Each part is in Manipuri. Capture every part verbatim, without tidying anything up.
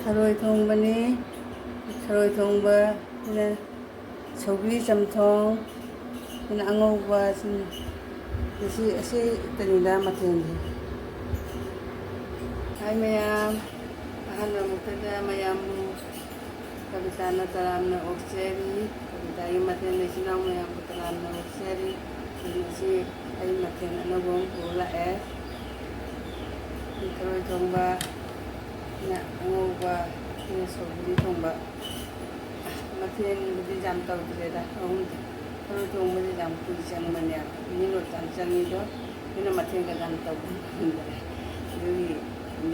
ꯊꯔꯣꯏ ꯊꯣꯡꯕꯅꯤ꯫ ꯊꯔꯣꯏ ꯊꯣꯡꯕ ꯁꯤꯅ ꯁꯧꯒ꯭ꯔꯤ ꯆꯝꯊꯣꯡ, ꯁꯤꯅ ꯑꯉꯧꯕ, ꯁꯤꯅ ꯉꯁꯤ ꯑꯁꯤꯇꯅꯤꯗ ꯃꯊꯦꯜꯁꯦ꯫ ꯍꯥꯏ ꯃꯌꯥꯝ, ꯑꯍꯥꯟꯕ ꯃꯛꯇꯗ ꯃꯌꯥꯝꯕꯨ ꯀꯕꯤꯇꯥꯅ ꯇꯔꯥꯝꯅ ꯑꯣꯛꯆꯔꯤ꯫ ꯀꯕꯤꯇꯥꯒꯤ ꯃꯊꯦꯜ ꯏꯆꯤꯟ ꯏꯅꯥꯎ ꯃꯌꯥꯝꯕꯨ ꯇꯔꯥꯝꯅ ꯑꯣꯛꯆꯔꯤ꯫ ꯉꯁꯤ ꯑꯩ ꯃꯊꯦꯜ ꯑꯅꯧꯕ ꯑꯃ ꯄꯨꯔ ꯂꯥꯛꯑꯦ꯫ ꯊꯔꯣꯏ ꯊꯣꯡꯕ, ꯑꯉꯧꯕ, ꯁꯧꯒ꯭ꯔꯤ ꯊꯣꯡꯕ꯫ ꯃꯊꯦꯜꯕꯨꯗꯤ ꯌꯥꯝ ꯇꯧꯗ꯭ꯔꯦꯗ, ꯑꯍꯨꯝꯗꯤ꯫ ꯊꯔꯣꯏ ꯊꯣꯡꯕꯁꯦ ꯌꯥꯝ ꯀꯨꯏ ꯆꯪꯕꯅꯦꯕ, ꯃꯤꯅꯤꯠ ꯌꯥꯝ ꯆꯪꯉꯤꯗꯣ, ꯑꯗꯨꯅ ꯃꯊꯦꯜꯒ ꯌꯥꯝ ꯇꯧꯕ ꯉꯝꯗ꯭ꯔꯦ꯫ ꯑꯗꯨꯒꯤ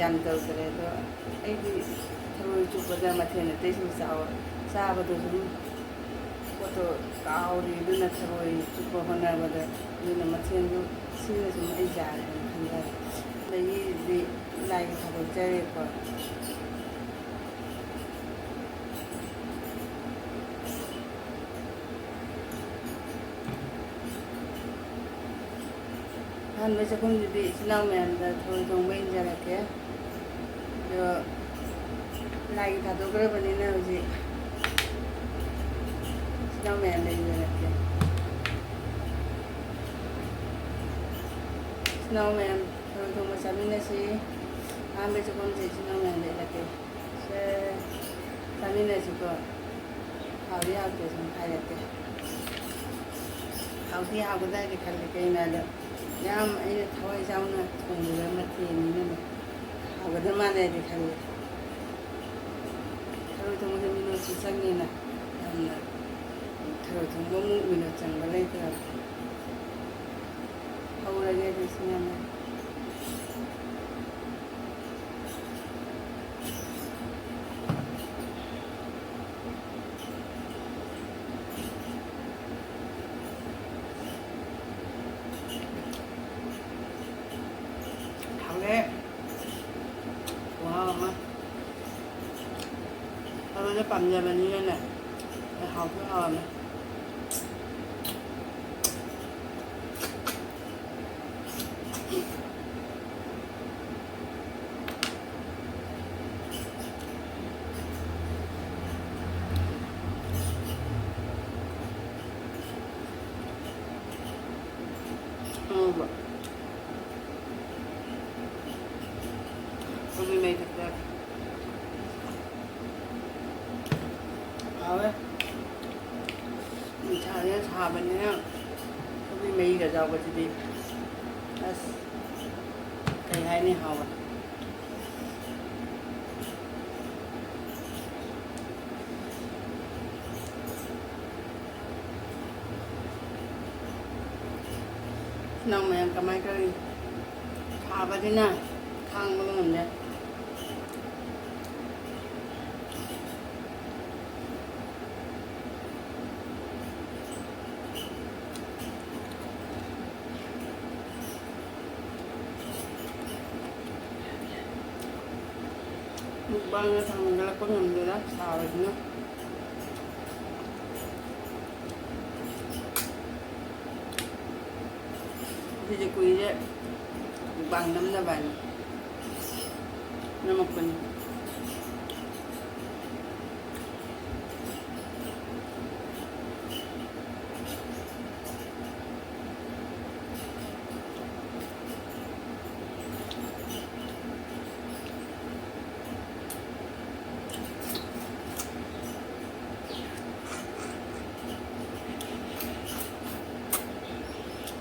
ꯌꯥꯝ ꯇꯧꯗ꯭ꯔꯦ꯫ ꯑꯗꯣ ꯑꯩꯗꯤ ꯊꯔꯣꯏ ꯆꯨꯞꯄꯗ ꯃꯊꯦꯜ ꯑꯇꯩꯁꯨ ꯆꯥꯎ-, ꯆꯥꯕꯗꯣ ꯁꯨꯝ ꯄꯣꯠꯇꯣ ꯀꯥꯎꯔꯦ, ꯑꯗꯨꯅ ꯊꯔꯣꯏ ꯆꯨꯞꯄ ꯍꯣꯠꯅꯕꯗ, ꯑꯗꯨꯅ ꯃꯊꯦꯜꯗꯨ ꯁꯤꯅ ꯁꯨꯝ ꯑꯩ ꯌꯥꯔꯦꯅ ꯈꯟꯖꯔꯦ꯫ ꯑꯗꯒꯤꯗꯤ ꯂꯥꯏꯒꯤ ꯊꯥꯗꯣꯛꯆꯔꯦꯀꯣ꯫ ꯑꯍꯥꯟꯕ ꯆꯥꯛꯈꯨꯝꯁꯤꯗꯤ ꯏꯆꯤꯟ ꯏꯅꯥꯎ ꯃꯌꯥꯝꯗ ꯊꯔꯣꯏ ꯊꯣꯡꯕ ꯏꯟꯖꯔꯛꯀꯦ꯫ ꯑꯗꯣ ꯂꯥꯏꯒꯤ ꯊꯥꯗꯣꯛꯈ꯭ꯔꯕꯅꯤꯅ ꯍꯧꯖꯤꯛ ꯏꯆꯤꯟ ꯏꯅꯥꯎ ꯃꯌꯥꯝꯗ ꯏꯟꯖꯔꯛꯀꯦ꯫ ꯏꯆꯤꯟ ꯏꯅꯥꯎ ꯃꯌꯥꯝ ꯊꯔꯣꯏ ꯊꯣꯡꯕ ꯆꯥꯃꯤꯟꯅꯁꯤ꯫ ꯑꯍꯥꯟꯕ ꯆꯥꯛꯈꯨꯝꯁꯦ ꯏꯆꯤꯟ ꯏꯅꯥꯎ ꯃꯌꯥꯝꯗ ꯏꯜꯂꯛꯀꯦ꯫ ꯁꯦ, ꯆꯥꯃꯤꯟꯅꯁꯤꯀꯣ꯫ ꯍꯥꯎꯏ ꯍꯥꯎꯇꯦ ꯁꯨꯝ ꯍꯥꯏꯔꯛꯀꯦ꯫ ꯍꯥꯎꯗꯤ ꯍꯥꯎꯒꯗ꯭ꯔꯗꯤ ꯈꯜꯂꯤ, ꯀꯩꯅꯣ ꯍꯥꯏꯗ ꯌꯥꯝ ꯑꯩꯅ ꯊꯋꯥꯏ ꯌꯥꯎꯅ ꯊꯣꯡꯈꯤꯕ ꯃꯊꯦꯜꯅꯤꯅꯅꯦ, ꯍꯥꯎꯒꯗꯕ ꯃꯥꯜꯂꯦꯗꯤ ꯈꯜꯂꯤ꯫ ꯊꯔꯣꯏ ꯊꯣꯡꯕꯁꯦ ꯃꯤꯅꯨꯠꯁꯨ ꯆꯪꯉꯦꯅ, ꯌꯥꯝꯅ ꯊꯔꯣꯏ ꯊꯣꯡꯕꯃꯨꯛ ꯃꯤꯅꯨꯠ ꯆꯪꯕ ꯂꯩꯇ꯭ꯔꯕ꯫ ꯍꯧꯔꯒꯦ ꯑꯗꯨ ꯁꯤꯅꯅꯦ꯫ ꯍꯥꯎꯔꯦ꯫ ꯈꯨꯍꯥꯎ ꯑꯃ꯫ ꯊꯔꯣꯏꯁꯦ ꯄꯥꯝꯖꯕꯅꯤꯅꯅꯦ, ꯍꯥꯎꯁꯨ ꯍꯥꯎꯔꯝꯃꯦ꯫ ꯍꯥꯎꯋꯦ꯫ ꯅꯨꯡꯁꯥꯁꯤꯅ ꯁꯥꯕꯅꯤꯅ ꯁꯧꯒ꯭ꯔꯤ ꯃꯍꯤꯒ ꯌꯥꯎꯕꯁꯤꯗꯤ ꯑꯁ ꯀꯩ ꯍꯥꯏꯅꯤ, ꯍꯥꯎꯋꯦ꯫ ꯅꯪ ꯃꯌꯥꯝ ꯀꯃꯥꯏ ꯇꯧꯔꯤ? ꯁꯥꯕꯅꯤꯅ ꯈꯥꯡꯕ ꯉꯝꯗꯦ꯫ ꯃꯨꯛꯕꯥꯡꯅ ꯊꯥꯡꯒꯠꯂꯛꯄ ꯉꯝꯗꯦꯗ ꯁꯥꯕꯁꯤꯅ꯫ ꯁꯤꯁꯦ ꯀꯨꯏꯔꯦ ꯃꯨꯛꯕꯥꯡ ꯅꯝꯗꯕ ꯍꯥꯏꯅ ꯅꯝꯃꯛꯄꯅꯤ꯫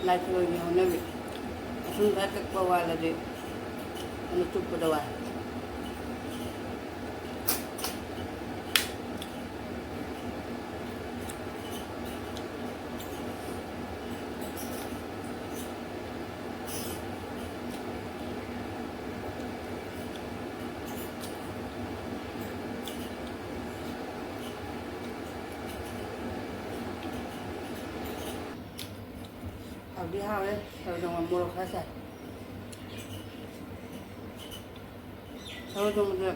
ꯂꯥꯏꯊꯔꯣꯏꯒꯤ ꯍꯧꯅꯕꯤ꯫ ꯑꯁꯨꯝ ꯈꯔ ꯀꯛꯄ ꯋꯥꯠꯂꯗꯤ ꯑꯗꯨ ꯆꯨꯞꯄꯗ ꯋꯥꯏ꯫ ꯍꯥꯎꯗꯤ ꯍꯥꯎꯋꯦ꯫ ꯊꯔꯣꯏ ꯊꯣꯡꯕ ꯃꯣꯔꯣꯛ ꯈꯔ ꯁꯥꯏ꯫ ꯊꯔꯣꯏ ꯊꯣꯡꯕꯁꯦ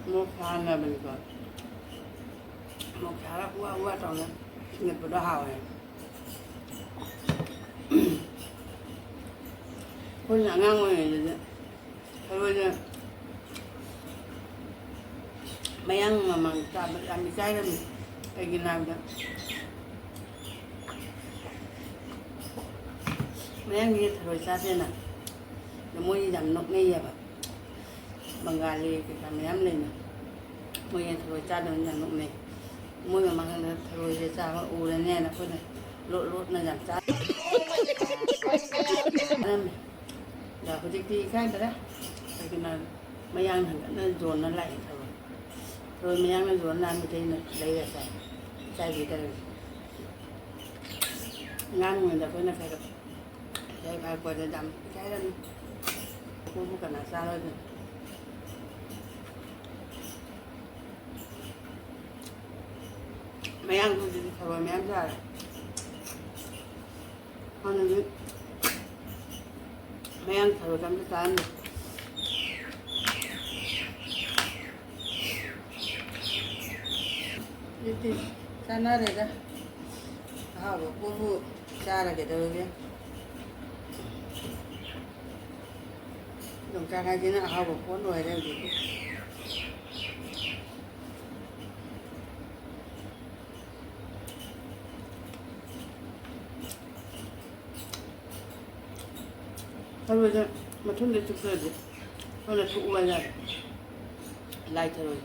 ꯃꯣꯔꯣꯛ ꯁꯥꯍꯟꯅꯕꯅꯤꯀꯣ꯫ ꯃꯣꯔꯣꯛ ꯁꯥꯔ ꯎꯋꯥ ꯎꯋꯥ ꯇꯧꯅ ꯃꯦꯠꯄꯗꯣ ꯍꯥꯎꯋꯦ꯫ ꯑꯩꯈꯣꯏꯅ ꯑꯉꯥꯡ ꯑꯣꯏꯔꯤꯉꯩꯗꯗꯤ ꯊꯔꯣꯏꯁꯦ ꯃꯌꯥꯡ ꯃꯃꯥꯡ ꯆꯥꯕ ꯌꯥꯝ ꯏꯀꯥꯏꯔꯝꯃꯤ꯫ ꯀꯩꯒꯤꯅꯣ ꯍꯥꯏꯕꯗ ꯃꯌꯥꯡꯒꯤ ꯊꯔꯣꯏ ꯆꯥꯗꯦꯅ꯫ ꯑꯗꯣ ꯃꯣꯏ ꯌꯥꯝ ꯅꯣꯛꯅꯩꯌꯦꯕ꯫ ꯕꯪꯒꯥꯂꯤ ꯀꯩꯀꯥ ꯃꯌꯥꯝ ꯂꯩꯅ꯫ ꯃꯣꯏ ꯊꯔꯣꯏ ꯆꯥꯗꯕꯅꯤꯅ ꯌꯥꯝ ꯅꯣꯛꯅꯩ꯫ ꯃꯣꯏ ꯃꯃꯥꯡꯗ ꯊꯔꯣꯏꯁꯦ ꯆꯥꯕ ꯎꯔꯅꯦꯅ ꯑꯩꯈꯣꯏꯅ ꯂꯣꯠ ꯂꯣꯠꯅ ꯌꯥꯝ ꯆꯥꯔꯝꯃꯦ꯫ ꯑꯗ ꯍꯧꯖꯤꯛꯇꯤ ꯏꯀꯥꯏꯗꯔꯦ꯫ ꯀꯩꯒꯤꯅꯣ ꯍꯥꯏꯕꯗ ꯃꯌꯥꯡ ꯍꯟꯒꯠꯅ ꯌꯣꯟꯅ ꯂꯥꯛꯑꯦ ꯊꯔꯣꯏ꯫ ꯊꯔꯣꯏ ꯃꯌꯥꯡꯅ ꯌꯣꯟꯅ ꯂꯥꯛꯑ ꯃꯤꯇꯩꯅ ꯂꯩꯔ ꯆꯥꯏ꯫ ꯏꯀꯥꯏꯕꯤꯗꯔꯦ꯫ ꯑꯉꯥꯡ ꯑꯣꯏꯔꯤꯉꯩꯗ ꯑꯩꯈꯣꯏꯅ ꯈꯔ ꯈꯔ ꯏꯀꯥꯏ ꯐꯥꯔꯛꯄꯗ ꯌꯥꯝ ꯏꯀꯥꯏꯔꯝꯃꯤ꯫ ꯄꯣꯛꯄ ꯀꯅꯥ ꯆꯥꯔꯣꯏꯗꯣꯏꯅꯣ? ꯃꯌꯥꯡ ꯍꯧꯖꯤꯛꯇꯤ ꯊꯔꯣꯏ ꯃꯌꯥꯝ ꯆꯥꯔꯦ꯫ ꯍꯥꯟꯅꯗꯤ ꯃꯌꯥꯡ ꯊꯔꯣꯏ ꯑꯝꯇ ꯆꯥꯔꯝꯗꯦ꯫ ꯍꯧꯖꯤꯛꯇꯤ ꯆꯥꯅꯔꯦꯗ꯫ ꯑꯍꯥꯎꯕ ꯄꯣꯠꯄꯨ ꯆꯥꯔ ꯀꯩꯗꯧꯔꯒꯦ? ꯌꯣꯡꯆꯥꯛ ꯍꯥꯏꯁꯤꯅ ꯑꯍꯥꯎꯕ ꯄꯣꯠ ꯑꯣꯏꯔꯦ ꯍꯧꯖꯤꯛꯇꯤ꯫ ꯊꯔꯣꯏꯗ ꯃꯊꯨꯟꯗ ꯆꯨꯞꯇ꯭ꯔꯗꯤ ꯍꯣꯏꯅ ꯊꯣꯛꯎ ꯍꯥꯏꯇꯥꯔꯦ꯫ ꯂꯥꯏ ꯊꯔꯣꯏ꯫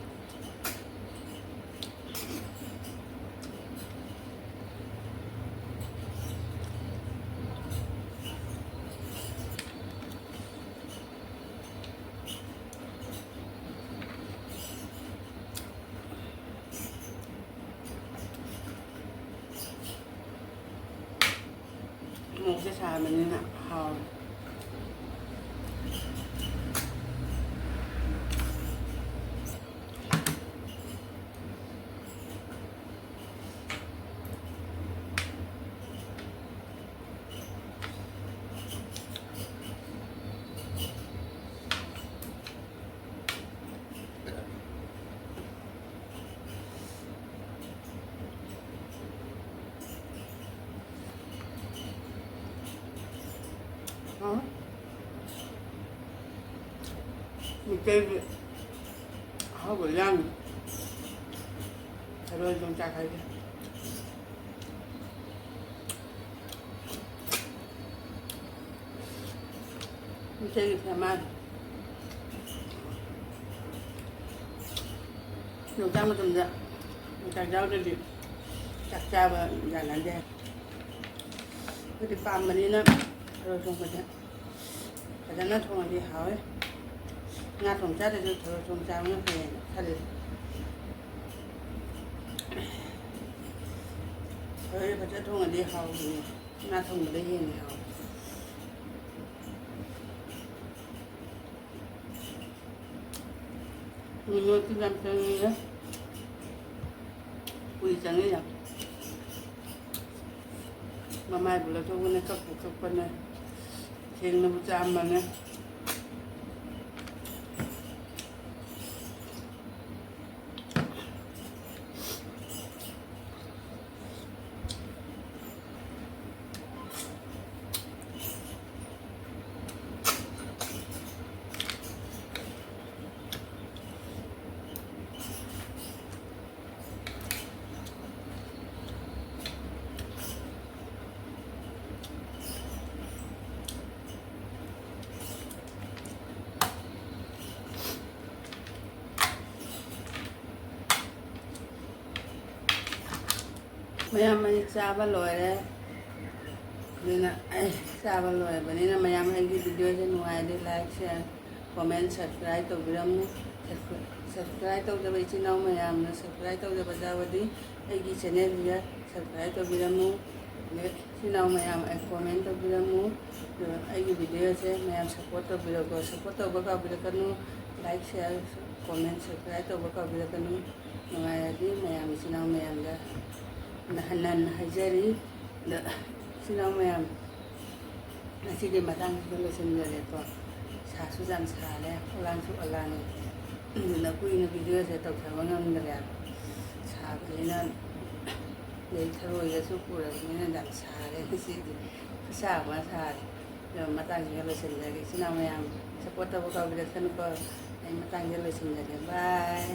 ꯃꯣꯔꯣꯛꯁꯦ ꯁꯥꯕꯅꯤꯅ ꯍꯥꯎꯔꯦ꯫ ꯍꯥꯎ꯫ ꯃꯩꯇꯩꯒꯤ ꯑꯍꯥꯎꯕ ꯏꯟꯖꯥꯡꯅꯤ ꯊꯔꯣꯏ ꯌꯣꯡꯆꯥꯛ ꯍꯥꯏꯁꯦ꯫ ꯃꯩꯇꯩꯒꯤ ꯐꯦꯃꯥꯁ꯫ ꯌꯣꯡꯆꯥꯛ ꯃꯇꯝꯗ ꯆꯥꯛ ꯆꯥꯕꯗꯗꯤ ꯆꯥꯛ ꯆꯥꯕ ꯌꯥꯅꯗꯦ꯫ ꯑꯩꯈꯣꯏꯗꯤ ꯄꯥꯝꯕꯅꯤꯅ ꯊꯔꯣꯏ ꯊꯣꯡꯕꯁꯦ ꯐꯖꯅ ꯊꯣꯡꯉꯗꯤ ꯍꯥꯎꯋꯦ꯫ ꯉꯥ ꯊꯣꯡ ꯆꯥꯗ꯭ꯔꯁꯨ ꯊꯔꯣꯏ ꯊꯣꯡ ꯆꯥꯕꯅ ꯐꯩꯌꯦꯅ ꯈꯜꯂꯦ꯫ ꯊꯔꯣꯏ ꯐꯖꯅ ꯊꯣꯡꯉꯗꯤ ꯍꯥꯎꯕꯅꯦ꯫ ꯉꯥ ꯊꯣꯡꯕꯗ ꯍꯦꯟꯅ ꯍꯥꯎꯋꯦ꯫ ꯃꯤꯅꯨꯗꯤ ꯌꯥꯝ ꯆꯪꯉꯤꯗ꯫ ꯀꯨꯏ ꯆꯪꯉꯤ ꯌꯥꯝ꯫ ꯃꯃꯥꯏꯕꯨ ꯂꯧꯊꯣꯛꯄꯅꯦ, ꯀꯛꯄꯨ ꯀꯛꯄꯅꯦ, ꯁꯦꯡꯅꯕꯨ ꯆꯥꯝꯕꯅꯦ꯫ ꯃꯌꯥꯝ, ꯑꯩ ꯆꯥꯕ ꯂꯣꯏꯔꯦ꯫ ꯑꯗꯨꯅ ꯑꯩ ꯆꯥꯕ ꯂꯣꯏꯔꯕꯅꯤꯅ ꯃꯌꯥꯝ ꯑꯩꯒꯤ videoꯁꯦ ꯅꯨꯡꯉꯥꯏꯔꯗꯤ like, share, comment, subscribe ꯇꯧꯕꯤꯔꯝꯃꯨ꯫ Subscribe ꯇꯧꯗꯕ ꯏꯆꯤꯟ ꯏꯅꯥꯎ ꯃꯌꯥꯝꯅ subscribe ꯇꯧꯗꯕ ꯌꯥꯎꯔꯗꯤ ꯑꯩꯒꯤ channelꯁꯤꯗ subscribe ꯇꯧꯕꯤꯔꯝꯃꯨ꯫ ꯑꯗꯩ ꯏꯆꯤꯟ ꯏꯅꯥꯎ ꯃꯌꯥꯝ ꯑꯩ comment ꯇꯧꯕꯤꯔꯝꯃꯨ꯫ ꯑꯗꯨꯒ ꯑꯩꯒꯤ videoꯁꯦ ꯃꯌꯥꯝ support ꯇꯧꯕꯤꯔꯛꯑꯣ꯫ Support ꯇꯧꯕ ꯀꯥꯎꯕꯤꯔꯛꯀꯅꯨ꯫ Like, share, comment, subscribe ꯇꯧꯕ ꯀꯥꯎꯕꯤꯔꯛꯀꯅꯨ꯫ ꯅꯨꯡꯉꯥꯏꯔꯗꯤ ꯃꯌꯥꯝ ꯏꯆꯤꯟ ꯏꯅꯥꯎ ꯃꯌꯥꯝꯗ ꯍꯟꯅ ꯍꯟꯅ ꯍꯥꯏꯖꯔꯤ꯫ ꯑꯗ ꯏꯆꯤꯟ ꯏꯅꯥꯎ ꯃꯌꯥꯝ, ꯉꯁꯤꯗꯤ ꯃꯇꯥꯡꯁꯤꯗ ꯂꯣꯏꯁꯤꯟꯖꯔꯦꯀꯣ꯫ ꯁꯥꯁꯨ ꯌꯥꯝ ꯁꯥꯔꯦ, ꯑꯣꯂꯥꯡꯁꯨ ꯑꯣꯂꯥꯡꯉꯦ꯫ ꯑꯗꯨꯅ ꯀꯨꯏꯅ videoꯁꯦ ꯇꯧꯊꯕ ꯉꯝꯗ꯭ꯔꯦꯕ꯫ ꯁꯥꯕꯅꯤꯅ, ꯑꯗꯩ ꯊꯔꯣꯏꯒꯁꯨ ꯄꯨꯔꯕꯅꯤꯅ ꯌꯥꯝ ꯁꯥꯔꯦ ꯉꯁꯤꯗꯤ꯫ ꯈꯨꯠꯁꯥ ꯑꯃ ꯁꯥꯔꯦ꯫ ꯑꯗꯣ ꯃꯇꯥꯡꯁꯤꯗ ꯂꯣꯏꯁꯤꯟꯖꯔꯒꯦ꯫ ꯏꯆꯤꯟ ꯏꯅꯥꯎ ꯃꯌꯥꯝ, support ꯇꯧꯕ ꯀꯥꯎꯕꯤꯔꯛꯀꯅꯨꯀꯣ꯫ ꯑꯩ ꯃꯇꯥꯡꯁꯤꯗ ꯂꯣꯏꯁꯤꯟꯖꯔꯒꯦ꯫ Bye꯫